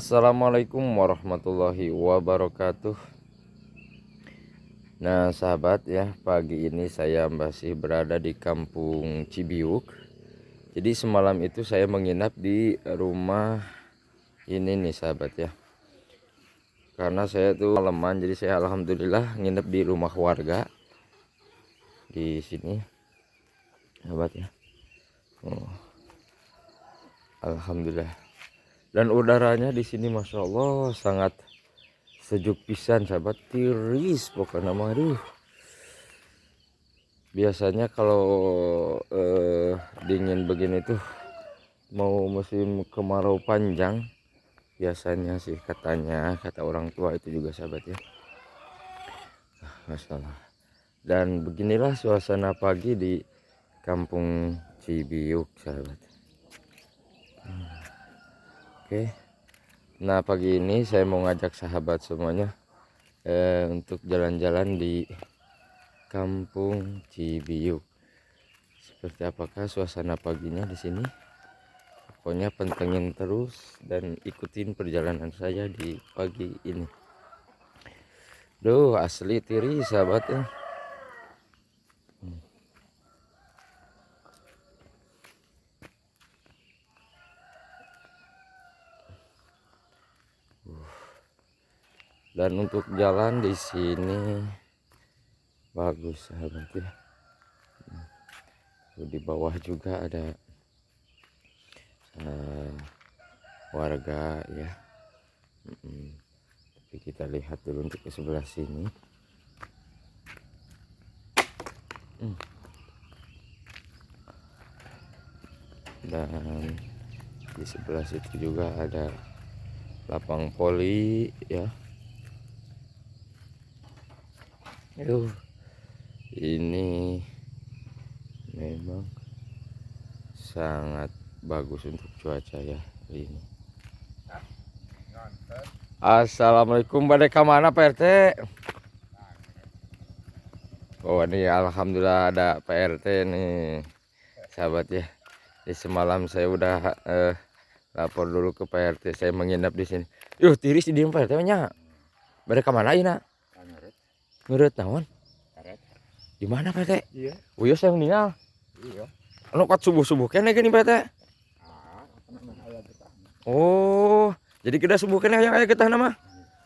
Assalamualaikum warahmatullahi wabarakatuh. Nah sahabat ya, pagi ini saya masih berada di kampung Cibiuk. Jadi semalam itu saya menginap di rumah ini nih sahabat ya. Karena saya tuh maleman, jadi saya alhamdulillah nginep di rumah warga di sini sahabat ya. Oh, alhamdulillah. Dan udaranya di sini masya Allah sangat sejuk pisan sahabat, tiris pokoknya mah. Aduh, biasanya kalau dingin begini tuh mau musim kemarau panjang biasanya sih katanya, kata orang tua itu juga sahabat ya. Masya Allah. Dan beginilah suasana pagi di kampung Cibiuk sahabat. Oke, nah pagi ini saya mau ngajak sahabat semuanya untuk jalan-jalan di kampung Cibiuk. Seperti apakah suasana paginya di sini? Pokoknya pantengin terus dan ikutin perjalanan saya di pagi ini. Duh, asli tiris sahabat ya. Dan untuk jalan di sini bagus sahabat ya. Di bawah juga ada warga ya. Tapi kita lihat dulu untuk ke sebelah sini. Dan di sebelah situ juga ada lapang voli ya. Aduh, ini memang sangat bagus untuk cuaca ya ini. Assalamualaikum, bade ka mana Pak RT? Oh ini alhamdulillah ada Pak RT nih sahabat ya. Di semalam saya udah lapor dulu ke Pak RT, saya menginap di sini. Yuh, tiris di dieu Pak RT nya. Bade ka mana ieu? Ngeureut naon? Di mana Pak RT? Iya. Uyos yang ningal. Iya. Anu kat subuh-subuh keneh gini Pak RT. Ah, aya getah. Oh, jadi kita subuh keneh yang aya getah mah.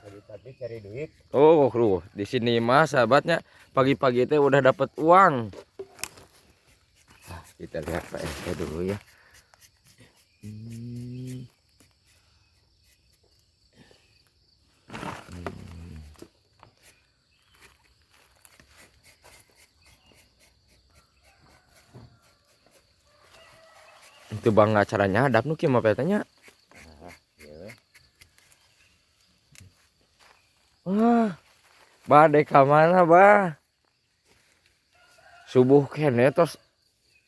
Pagi-pagi cari duit. Oh, lu di sini mah sahabatnya pagi-pagi teh udah dapat uang. Nah, kita lihat Pak RT dulu ya. Itu bang acaranya adap nu kieu mah Pak RT-nya. Ah, iya. Wah, bade ka mana bah? Subuh keneh tos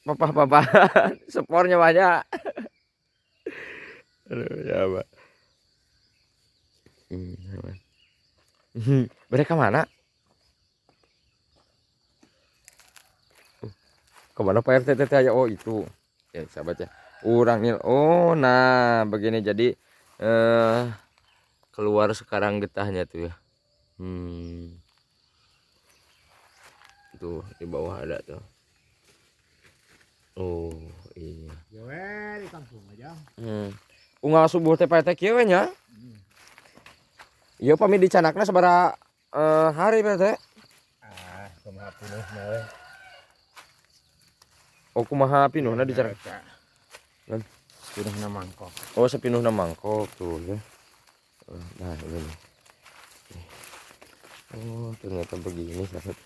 papah-papahan, sepornya banyak. Aduh ya Pak. Bade ka mana? Kemana Pak RT teh aya? Oh itu. Ya sahabat ya. Urang nih. Oh, nah begini jadi keluar sekarang getahnya tuh ya. Tuh di bawah ada tuh. Oh iya. Ya di kampung aja. Unggal subuh teh Pak RT kieu we nya. Ieu pami dicanakna sabaraha hari Pak RT? Ah, kumaha pinuhna we. Oh, kumaha pinuhna dicanak? Lan. Pinuhna mangkok. Oh, sepinuhna mangkok tuh ya. Nah, ini nih. Oh, ternyata begini sahabat.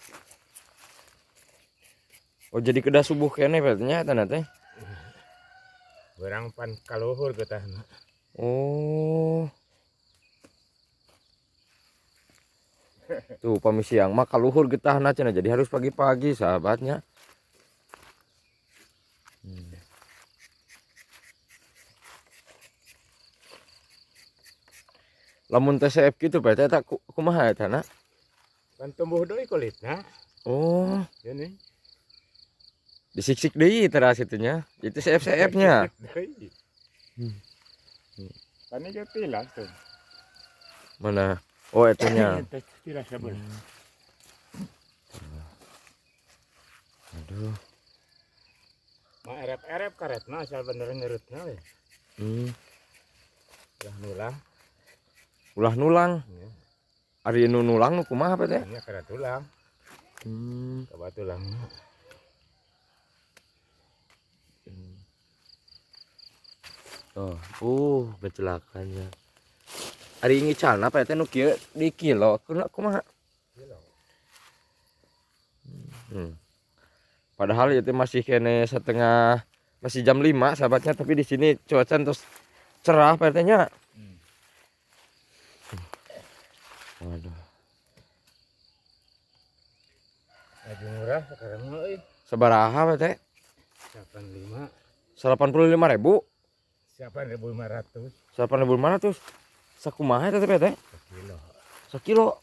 Oh, jadi kedah subuh keneh berarti nya eta teh. Beurang pan kaluhur getahna. Oh. Tuh pami siang mah kaluhur getahna cenah, jadi harus pagi-pagi sahabatnya. Lamun TCF gitu Pak, eta kumaha eta na? Pan tumbuh deui kulitna. Oh. Ini. Disiksik deui teras itunya. Itu CF-CF-nya. Tani ke tilas tuh. Mana? Oh, itunya. Tilas sebelah. Aduh. Mau erep-erep karetna asal bener ngerutna we. Ulah nulang. Ulah nulang. Iya. Ari nu nulang nu kumaha Pak teh? Nya karet tulang. Kabat tulang. Oh, kecelakannya. Ari ngicalna Pak teh nu kieu di kilo kumaha? Kilo. Padahal itu masih kene setengah, masih jam 5 sahabatnya, tapi di sini cuaca terus cerah Pak RT-nya. Waduh. Lagi murah sekarang mah euy. Sabaraha Pak RT? 85. 85.000. 8.500. 8.500. Sakumaha eta teh Pak RT? Sekilo. Sekilo.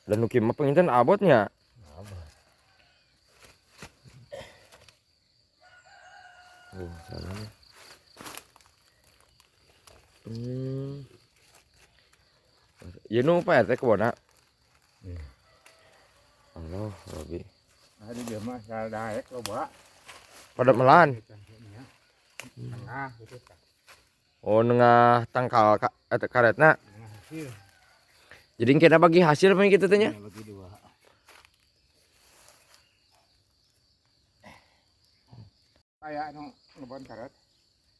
Dan nu kieu mah panginten abotnya. Abot. Oh, salah. Ieu nu Pak RT kebona. Allah, Robi. Ari dia mah asal daek loba. Pada melan. Tengah gitu. Oh, nengah tangkal karetna. Nengah hasil. Jadi kita bagi hasil apa gitu teh nya? Bagi dua. Aya anu ngebon karet.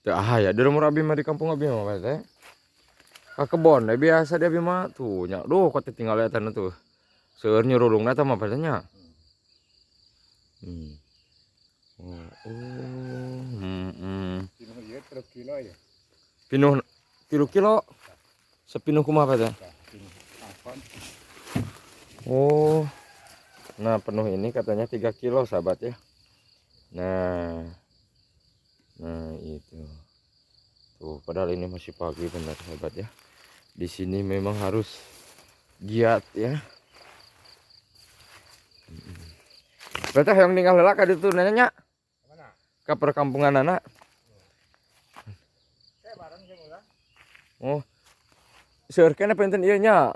Teu aya di rumah abi mah di kampung abi mah Pak teh. Ka kebon we biasa di abi mah tuh nya. Duh, kok tinggal eta tuh. Seueur nyurulungna teh mah Pak teh nya. Oh, oh. Pinuh ieu 3 kilo ya. Pinuh 3 kilo. Sepinuh kumaha Pak teh? Oh. Nah, penuh ini katanya 3 kilo sahabat ya. Nah. Nah, itu. Tuh, padahal ini masih pagi benar sahabat ya. Di sini memang harus giat ya. Berarti yang ninggal heula ka ditu nanya nya. Mana? Ka perkampungan anak. Oh. Seueur keneh penten ieu nya.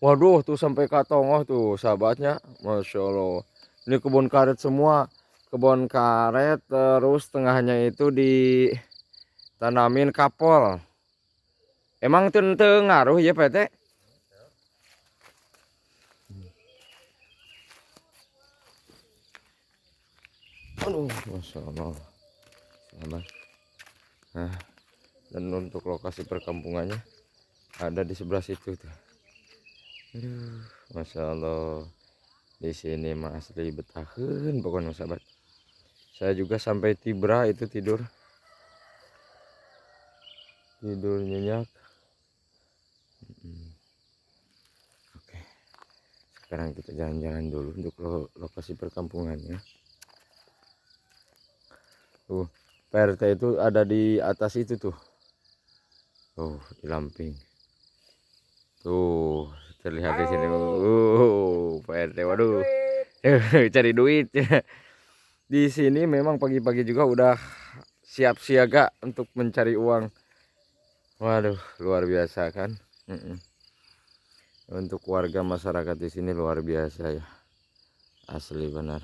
Waduh, tuh sampai ka tongoh tuh sahabatnya. Masya Allah. Ini kebun karet semua. Kebun karet terus tengahnya itu ditanamin kapol. Emang teu ngaruh ya Pak RT? Aduh, Masya Allah. Selamat. Nah, dan untuk lokasi perkampungannya ada di sebelah situ tuh. Aduh, Masya Allah. Di sini mah asli betaheun pokoknya sahabat. Saya juga sampai Tibra itu tidur. Tidur nyenyak. Oke. Sekarang kita jalan-jalan dulu untuk lokasi perkampungannya. Tuh, Pak RT itu ada di atas itu tuh. Tuh, di lamping. Tuh, terlihat di sini. Pak RT, waduh. Cari duit. Di sini memang pagi-pagi juga udah siap siaga untuk mencari uang. Waduh, luar biasa kan? Untuk warga masyarakat di sini luar biasa ya. Asli benar.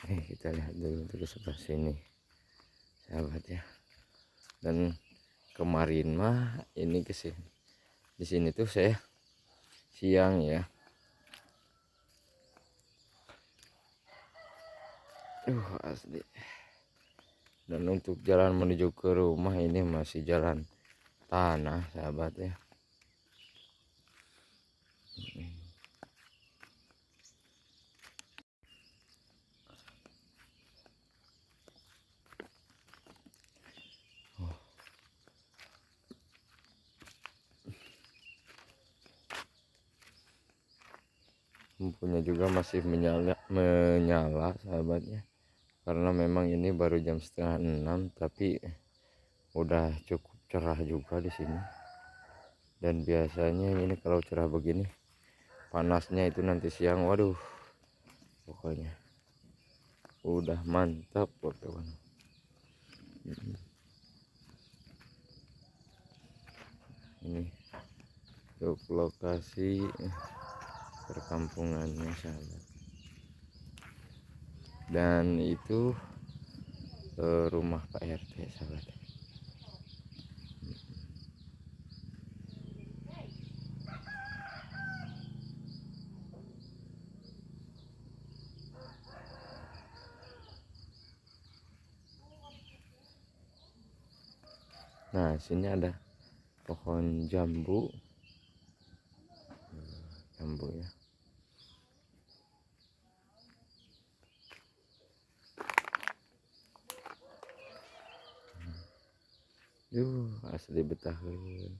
Kita lihat dulu untuk ke sebelah sini sahabat ya. Dan kemarin mah ini ke sini, di sini tuh saya siang ya. Asli. Dan untuk jalan menuju ke rumah ini masih jalan tanah sahabat ya. Lampunya juga masih menyala sahabatnya, karena memang ini baru jam 5:30 tapi udah cukup Cerah juga di sini. Dan biasanya ini kalau cerah begini panasnya itu nanti siang, waduh, pokoknya udah mantap pokoknya. Ini untuk lokasi perkampungannya sahabat. Dan itu rumah Pak RT sahabat. Nah, sini ada pohon jambu. Jambu ya. Duh, asli betaheun.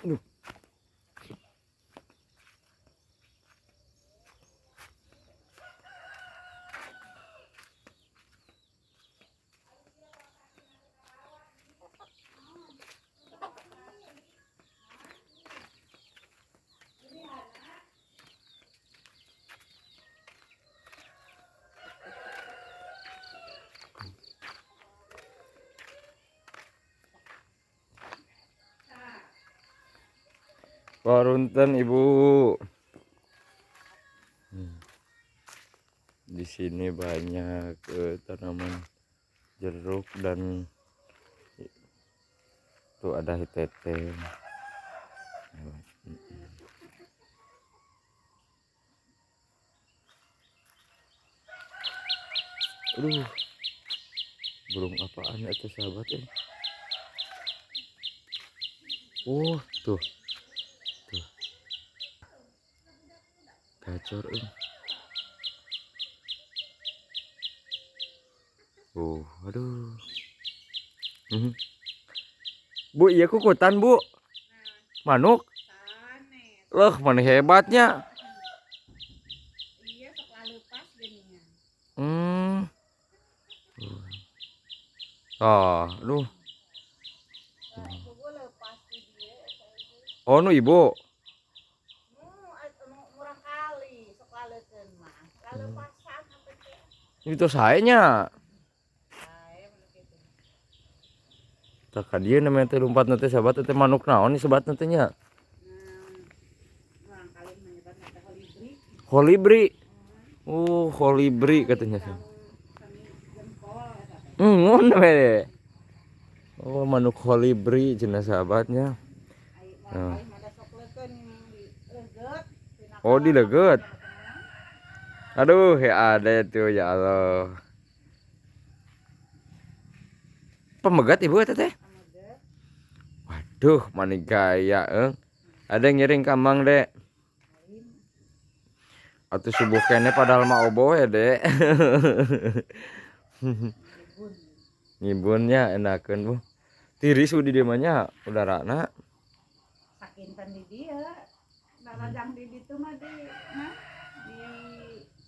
Aduh. Warunten Ibu. Di sini banyak tanaman jeruk dan tuh ada hitete. Aduh, burung apaan itu sahabat ini? Oh, tuh. Tuh. Gacor ini. Oh, aduh. Bu, iya kukutan, Bu. Manuk. Loh, mana hebatnya. Iya, sok lepas geuningan. Oh, aduh. Oh, nu ibu. Murah kali sok laleukeun mah. Lalepasan apa teh? Itu saenya. Sae mun kitu. Tah ka dieu namanya teh lumpat teh sahabat teh manuk naon nih sahabat teh nya? Murang kali menyebat teh kolibri. Kolibri. Oh, kolibri katanya. Ngono we. Oh, manuk kolibri cenah sahabatnya. Nah. Oh, dileget. Aduh, ya ada tuh ya Allah. Pemegat ibu teteh. Waduh, mani gaya Ada yang ngiring kambang, Dek. Atuh subuh kene padahal mah oboh ya, Dek. Ngibunnya enakeun, Bu. Tiris di dieu mah nya udarana. Sakinten di dieu. Narajang di ditu mah di nah, di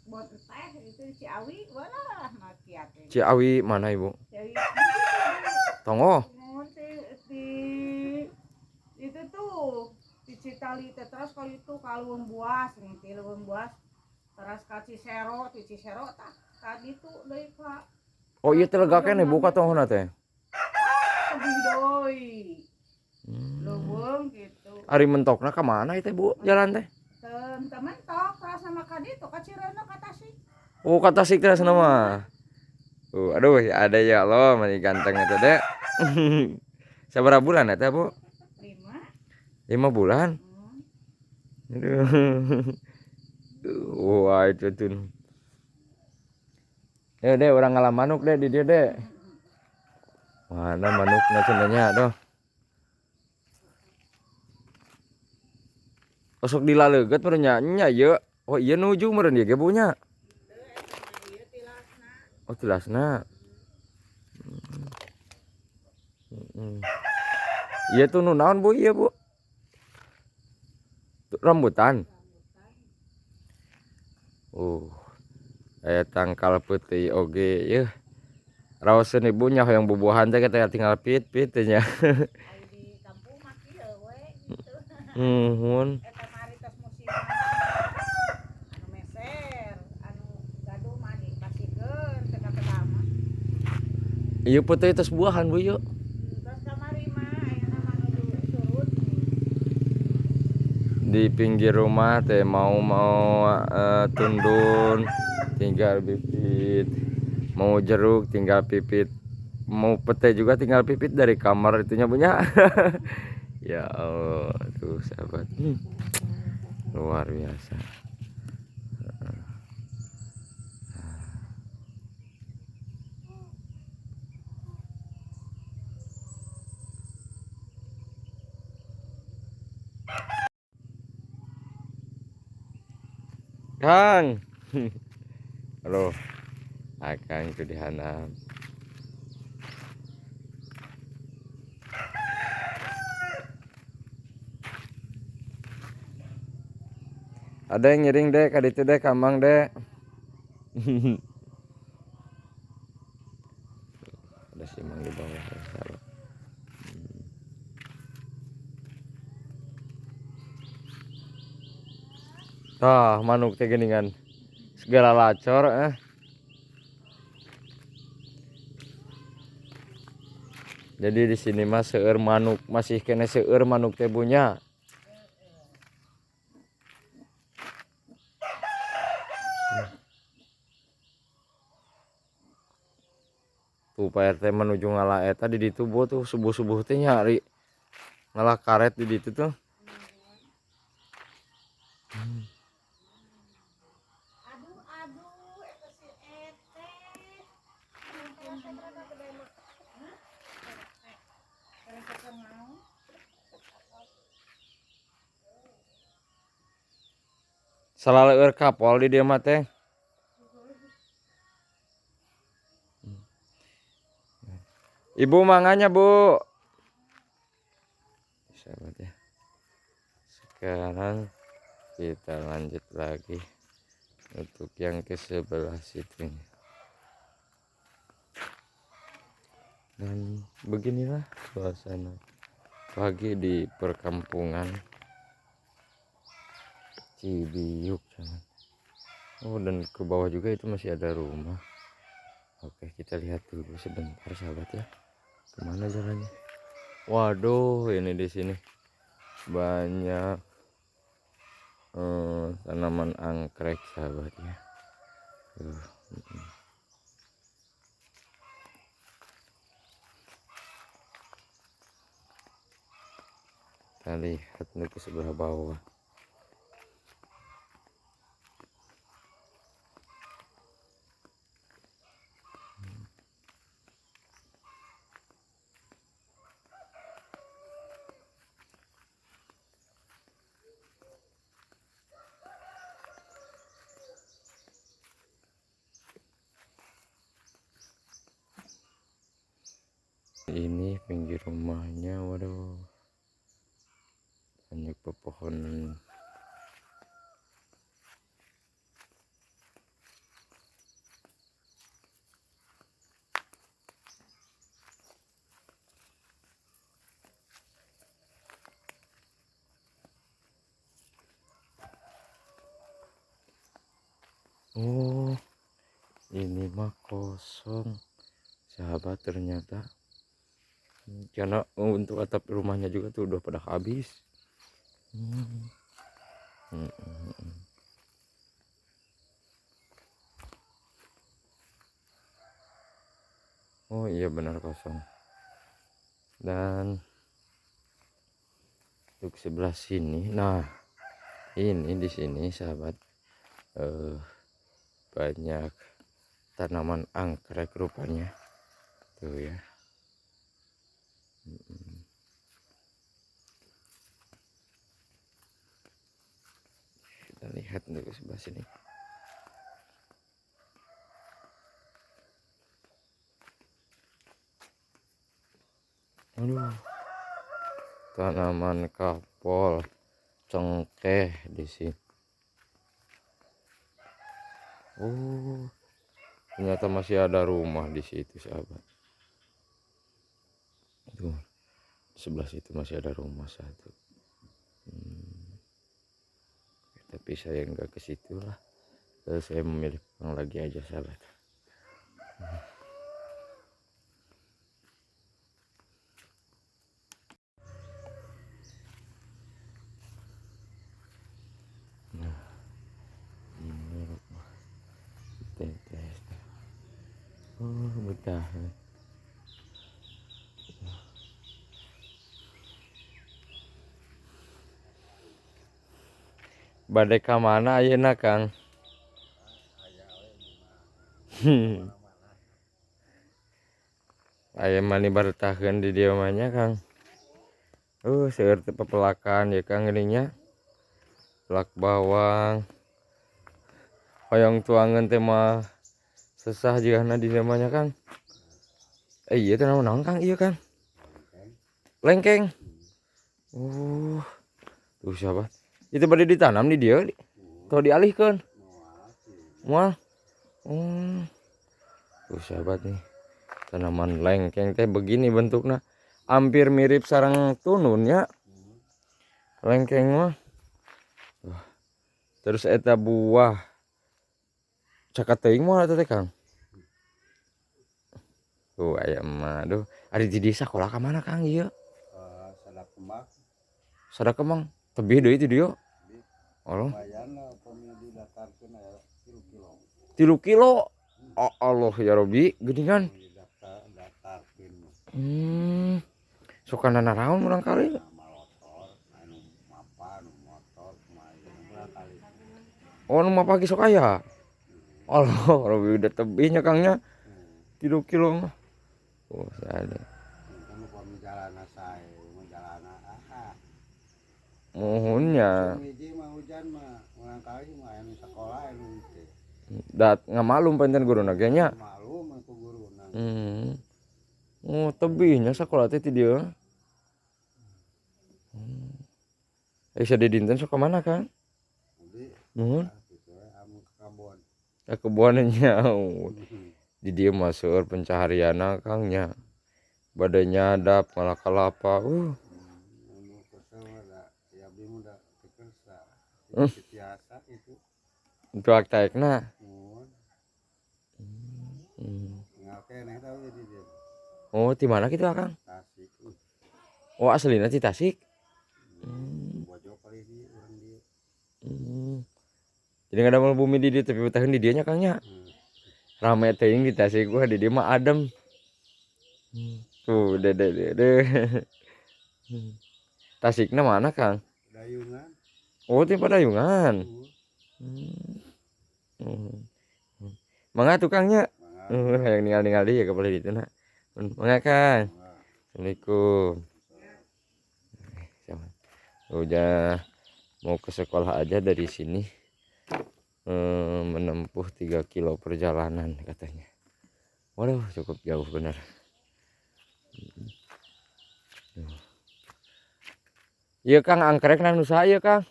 bon teh itu Ciawi walah makiat. Ciawi mana Ibu? Ciawi. Tonggoh. Di itu tuh di Citali teh terus ka itu ka Leuweung Buas, nih ti Leuweung Buas terus ka Cisero, ti Cisero tah ka ditu deui ka Oh iya teh lega keneh buka tohona teh. Tebih deui. Leuweung gitu. Ari mentokna ka mana ieu teh Bu jalan teh? Teu mentok terus sama ka ditu ka Cireundeu ka Tasik. Oh ka Tasik teh sana mah. Aduh ada ya Allah mani ganteng eta dek. Sabaraha bulan eta Bu? 5. 5 bulan. Aduh. Wah itu tuh. Ya deh orang ngalah manuk deh di dia deh. Mana manukna cenah nya aduh. Osok dilaleugeut meureun nya nya ieu. Oh iya nuju meureun ieu ge Bu nya. Oh tilasna. Ieu tuh nu naon Bu ieu Bu? Rambutan. Aya tangkal peuteui oge yeuh. Raoseun ibu nya hoyong bubuahan teh kita tinggal pit-pit teh nya. Ai di kampung mah kieu we gitu. Nuhun. Eta mah ari tos musiman. Anu meser, anu gaduh mah dipasikeun teu kapeda mah. Ieu peuteui tos buahan Bu ieu. Tos kamari mah ayeuna mah nuju surut. Di pinggir rumah teh mau tundun tinggal pipit, mau jeruk tinggal pipit, mau pete juga tinggal pipit dari kamar itunya punya. Ya Allah tuh sahabat, luar biasa. Kang. Halo. Akang itu di hanap. Ada yang ngiring dek, ada itu dek, kamang dek. Ada simang di bawah ya, sahabat. Tah, manuk teh geuningan segala lacor eh. Jadi di sini mah seueur manuk, masih kene seueur manuk teh bunya. Tuh Pak RT menuju ngala eta di ditu Bu tuh subuh-subuh teh nyari ngala karet di ditu tuh. Aduh aduh eta si ete. Salaleur kapol di dieu mah teh. Ibu manganya Bu. Sahabat ya. Sekarang kita lanjut lagi untuk yang ke sebelah situ. Dan beginilah suasana pagi di perkampungan Cibiuk. Oh, dan ke bawah juga itu masih ada rumah. Oke, kita lihat dulu sebentar sahabat ya. Kemana jalannya? Waduh, ini di sini banyak tanaman anggrek sahabat ya. Kita lihat nih ke sebelah bawah. Ini pinggir rumahnya, waduh, banyak pepohonan. Oh, ini mah kosong sahabat ternyata. Karena untuk atap rumahnya juga tuh udah pada habis. Oh iya benar kosong. Dan untuk sebelah sini, nah ini di sini sahabat, banyak tanaman anggrek rupanya tuh ya. Kita lihat untuk sebelah sini. Aduh, tanaman kapol, cengkeh di sini. Oh, ternyata masih ada rumah di situ sahabat. Tuh, di sebelah situ masih ada rumah satu. Tapi saya nggak ke situ lah. Saya memilih pulang lagi aja sahabat. Nah, ini rumah tetes. Oh, betah. Bade ka mana ayeuna Kang? Aya mani bartaheun di dieu mah nya Kang. Seueur teh pepelakan ya Kang geuning. Pelak bawang. Hoyong tuangeun teh mah sesah jigana di dieu mah nya Kang. Ieu teh naon Kang ieu Kang? Lengkeng. Tuh siapa? Itu bade ditanam di dieu atau dialihkan? Moal. Tuh sahabat nih, tanaman lengkeng teh begini bentuknya, hampir mirip sarang tunun ya. Lengkeng mah. Tuh. Terus eta buah cakat teuing moal eta teh Kang. Tuh aya mah aduh, ari di desa sekolah ka mana Kang ieu? Sadak Kembang. Sadak Kembang. Tebih deui ti dieu. Allah. Lumayan lah upami didatarkeun aya 3 kilo. 3 kilo. Oh, Allah ya Robi, geuningan. Daftarkeun. Sok kana naraon urang kali. Motor, anu mapa, anu motor, kumaha urang kali. Oh, anu mapa ge sok aya. Allah, Robi udah tebihnya Kang nya. 3 kilo mah. Oh, saade. Anu upami jalana sae, mun jalana ah. Muhunnya. Hiji mah hujan mah urang kali mah anu sekolah anu teh. Dat ngamalum pancen guruna ge nya. Malum ku guruna. Oh, tebihnya sekolah teh ti dieu. Sadidinten sok ka mana, Kang? Nuhun. Kitu we amun ka kebon. Ka kebon nya. Di dieu mah seueur pencaharianna Kang nya. Bade nyadap malah kalapa. Biasa itu. Tuak taekna. Oh, di mana gitu Kang? Tasik. Oh, aslina di Tasik. Bojok kali di urang dieu. Jadi nggak ada bumi di dieu tapi betahun di dieu nya Kang nya. Rame teuing di Tasik gua di dieu mah adem. Tuh, dede dede. Tasikna mana Kang? Dayungan. Oh, ti Padayungan. Mangga tukangnya. Hayang ninggal-ninggal deui ya ka palih ditu na. Mangga Kang. Assalamualaikum. Udah mau ke sekolah aja dari sini. Menempuh 3 kilo perjalanan katanya. Waduh, cukup jauh benar. Iya Kang, angkrek nang nu saha ieu Kang?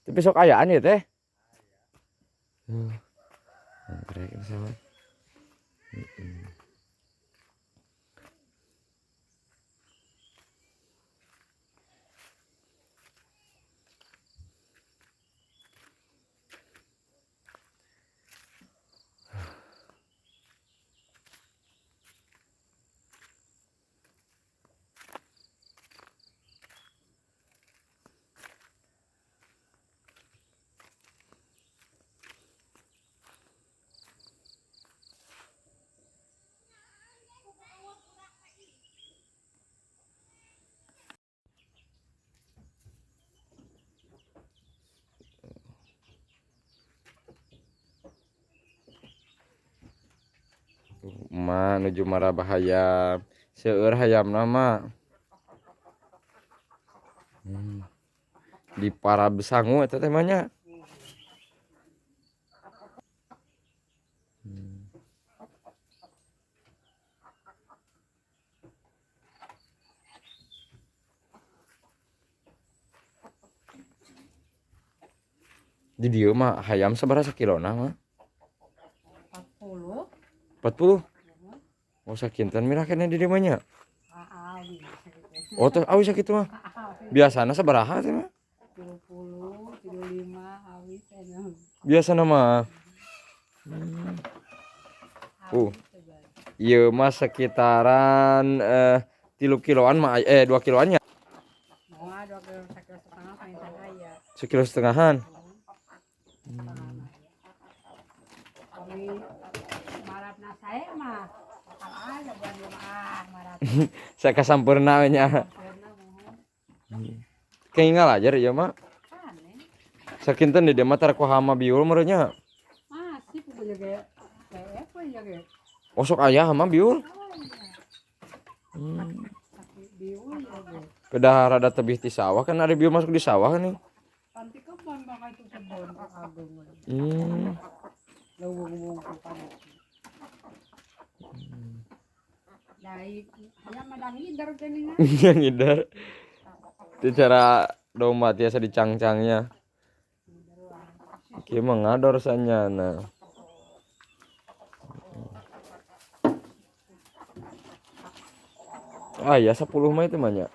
Tapi sok ayaan ya teh. Angkrek sama. mah nuju marabah hayam. Seueur hayamna mah. Di parab sangu eta teh mah nya. Di dieu mah hayam sabaraha sakilona mah? 40. 40. Oh, sakinten mirah keneh di dieu mah nya. Awi. Oh, teh awi sakitu mah. Biasana sabaraha teh mah? 30, 35 awi teh. Biasana mah. Ieu mah sekitaran 3 kiloan mah 2 kiloan nya. Moal 2 kilo, sakilo setengah paling aya. Sekilo setengahan. Kami marapna sae mah bakal aya bulan mah marap. Saya kasampurna we nya. Sampurna mohon. Kenging ngalajar ieu mah. Aneh. Sakinten di dieu mah tara ku hama biul meureun nya. Masih punya ge kayak apa ya ge? Oh, sok aya hama biul. Biul ya ge. Pedah rada tebih ti sawah kan ada biul masuk di sawah kan nih. Panti kebon bakal itu kebon agung. Leuweung-leuweung kan. Dai hayam mah ngider geuningan. Ngider. Itu cara domba tiasa dicangcangnya. Kieu mah ngador sanyana. Ah ya 10 mah itu mah nya.